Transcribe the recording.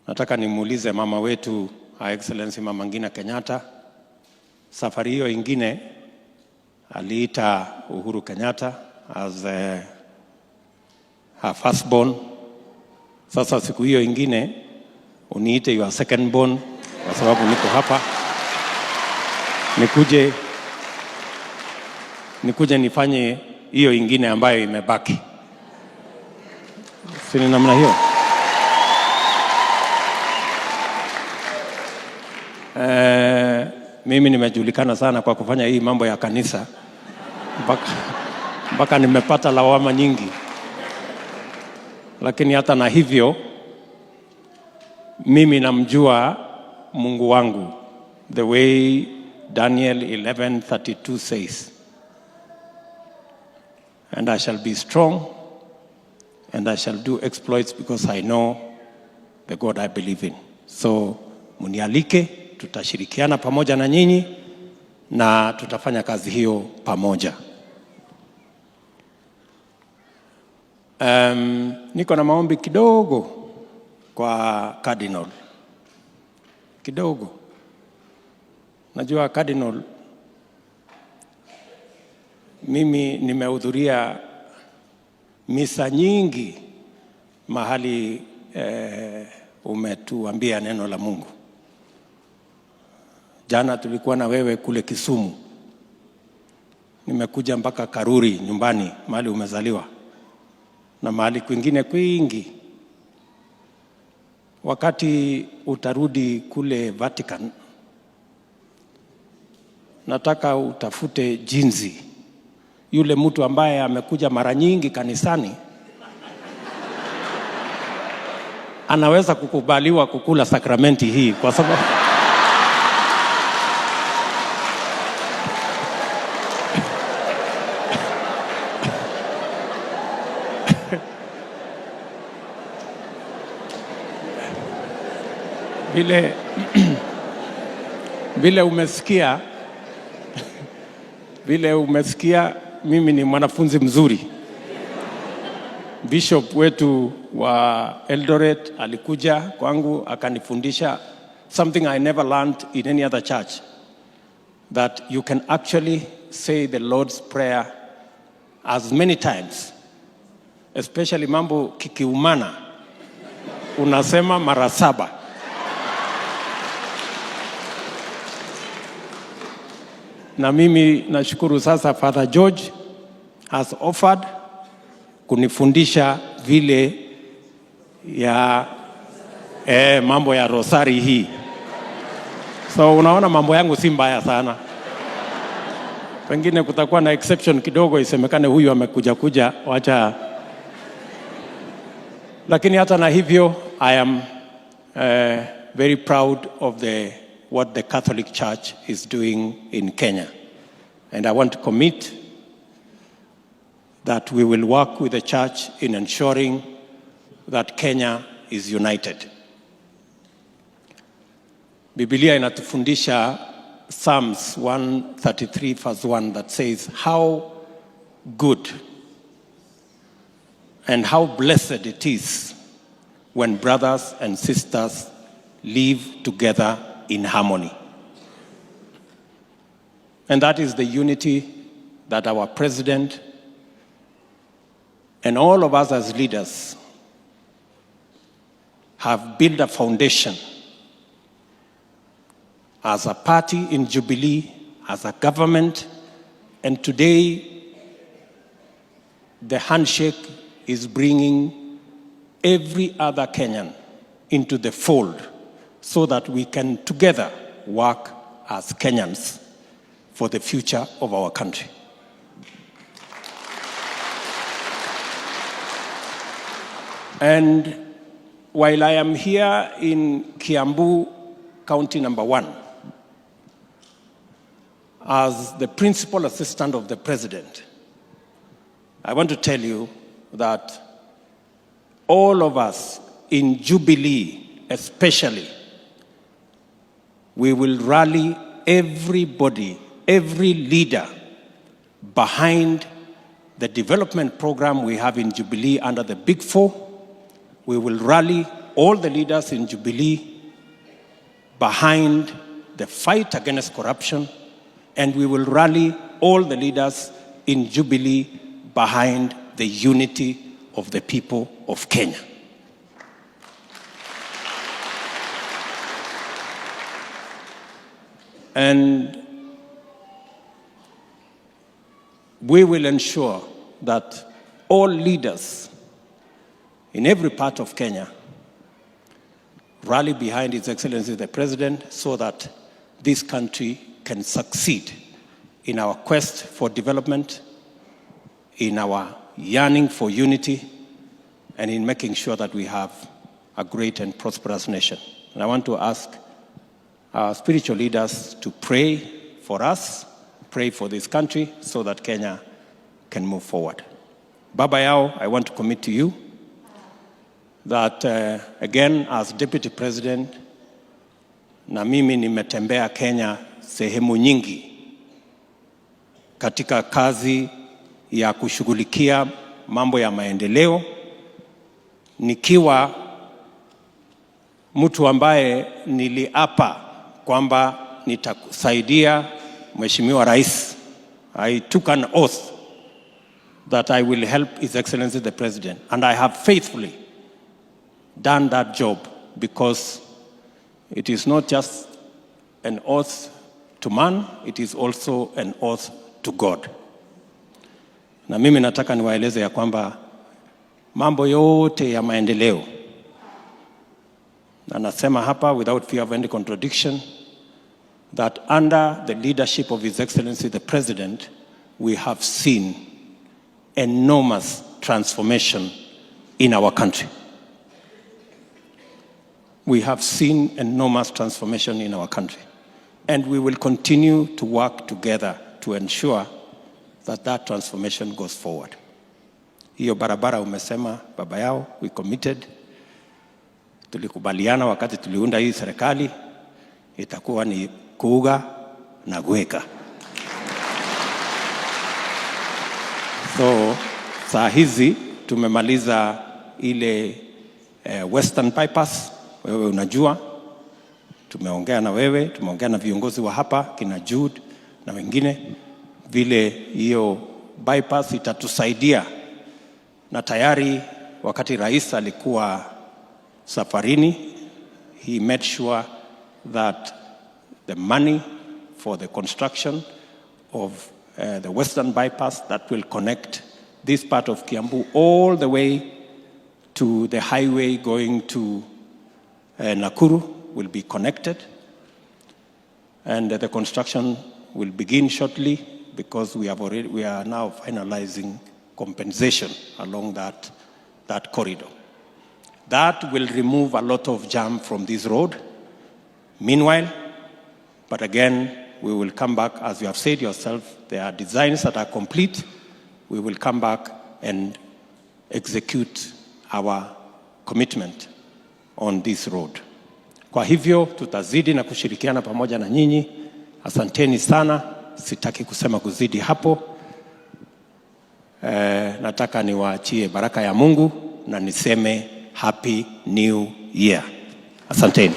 Nataka nimuulize mama wetu, Her Excellency Mama Ngina Kenyatta, safari hiyo ingine aliita Uhuru Kenyatta as her firstborn. Sasa siku hiyo ingine uniite your second born, kwa sababu niko hapa, nikuje nifanye hiyo ingine ambayo imebaki. Si ni namna hiyo? Mimi nimejulikana sana kwa kufanya hii mambo ya kanisa mpaka nimepata lawama nyingi, lakini hata na hivyo mimi namjua Mungu wangu the way Daniel 11:32 says, and I shall be strong and I shall do exploits because I know the God I believe in. So munialike, tutashirikiana pamoja na nyinyi na tutafanya kazi hiyo pamoja. Niko na maombi kidogo kwa Cardinal. Kidogo. Najua Cardinal, mimi nimehudhuria misa nyingi mahali umetuambia neno la Mungu. Jana tulikuwa na wewe kule Kisumu. Nimekuja mpaka Karuri nyumbani mahali umezaliwa na mahali kwingine kwingi. Wakati utarudi kule Vatican, nataka utafute jinsi yule mtu ambaye amekuja mara nyingi kanisani anaweza kukubaliwa kukula sakramenti hii, kwa sababu vile umesikia, vile umesikia, mimi ni mwanafunzi mzuri. Bishop wetu wa Eldoret alikuja kwangu akanifundisha something I never learned in any other church, that you can actually say the Lord's Prayer as many times, especially mambo kikiumana, unasema mara 7. Na mimi nashukuru sasa Father George has offered kunifundisha vile ya mambo ya rosari hii. So unaona mambo yangu si mbaya sana. Pengine kutakuwa na exception kidogo, isemekane huyu amekuja kuja, wacha. Lakini hata na hivyo, I am very proud of what the Catholic Church is doing in Kenya. And I want to commit that we will work with the church in ensuring that Kenya is united. Biblia inatufundisha Psalms 133 verse 1 that says, how good and how blessed it is when brothers and sisters live together in harmony. And that is the unity that our president and all of us as leaders have built a foundation as a party in Jubilee, as a government, and today the handshake is bringing every other Kenyan into the fold so that we can together work as Kenyans for the future of our country. And while I am here in Kiambu County number 1, as the principal assistant of the president, I want to tell you that all of us in Jubilee, especially, we will rally everybody, every leader behind the development program we have in Jubilee under the Big Four. We will rally all the leaders in Jubilee behind the fight against corruption, and we will rally all the leaders in Jubilee behind the unity of the people of Kenya. And we will ensure that all leaders in every part of Kenya rally behind His Excellency the President so that this country can succeed in our quest for development, in our yearning for unity, and in making sure that we have a great and prosperous nation. And I want to ask our spiritual leaders to pray for us, pray for this country, so that Kenya can move forward. Baba Yao, I want to commit to you that again, as Deputy President, na mimi nimetembea Kenya sehemu nyingi katika kazi ya kushughulikia mambo ya maendeleo, nikiwa mtu ambaye niliapa kwamba nitasaidia Mheshimiwa Rais. I took an oath that I will help His Excellency the President, and I have faithfully done that job, because it is not just an oath to man, it is also an oath to God. Na mimi nataka niwaeleze ya kwamba mambo yote ya maendeleo, na nasema hapa without fear of any contradiction, that under the leadership of His Excellency the President, we have seen enormous transformation in our country. We have seen enormous transformation in our country. And we will continue to work together to ensure that that transformation goes forward. Hiyo barabara umesema, Baba Yao, we committed. Tulikubaliana wakati tuliunda hii serikali itakuwa ni kuuga na kuweka. So saa hizi tumemaliza ile Western Bypass, wewe unajua, tumeongea na wewe, tumeongea na viongozi wa hapa kina Jude na wengine, vile hiyo bypass itatusaidia, na tayari wakati rais alikuwa safarini, he made sure that the money for the construction of the Western Bypass that will connect this part of Kiambu all the way to the highway going to Nakuru will be connected. And the construction will begin shortly because we are now finalizing compensation along that corridor. That will remove a lot of jam from this road. Meanwhile, but again, we will come back, as you have said yourself, there are designs that are complete. We will come back and execute our commitment on this road. Kwa hivyo tutazidi na kushirikiana pamoja na nyinyi. Asanteni sana, sitaki kusema kuzidi hapo. Nataka niwaachie baraka ya Mungu na niseme Happy New Year. Asanteni.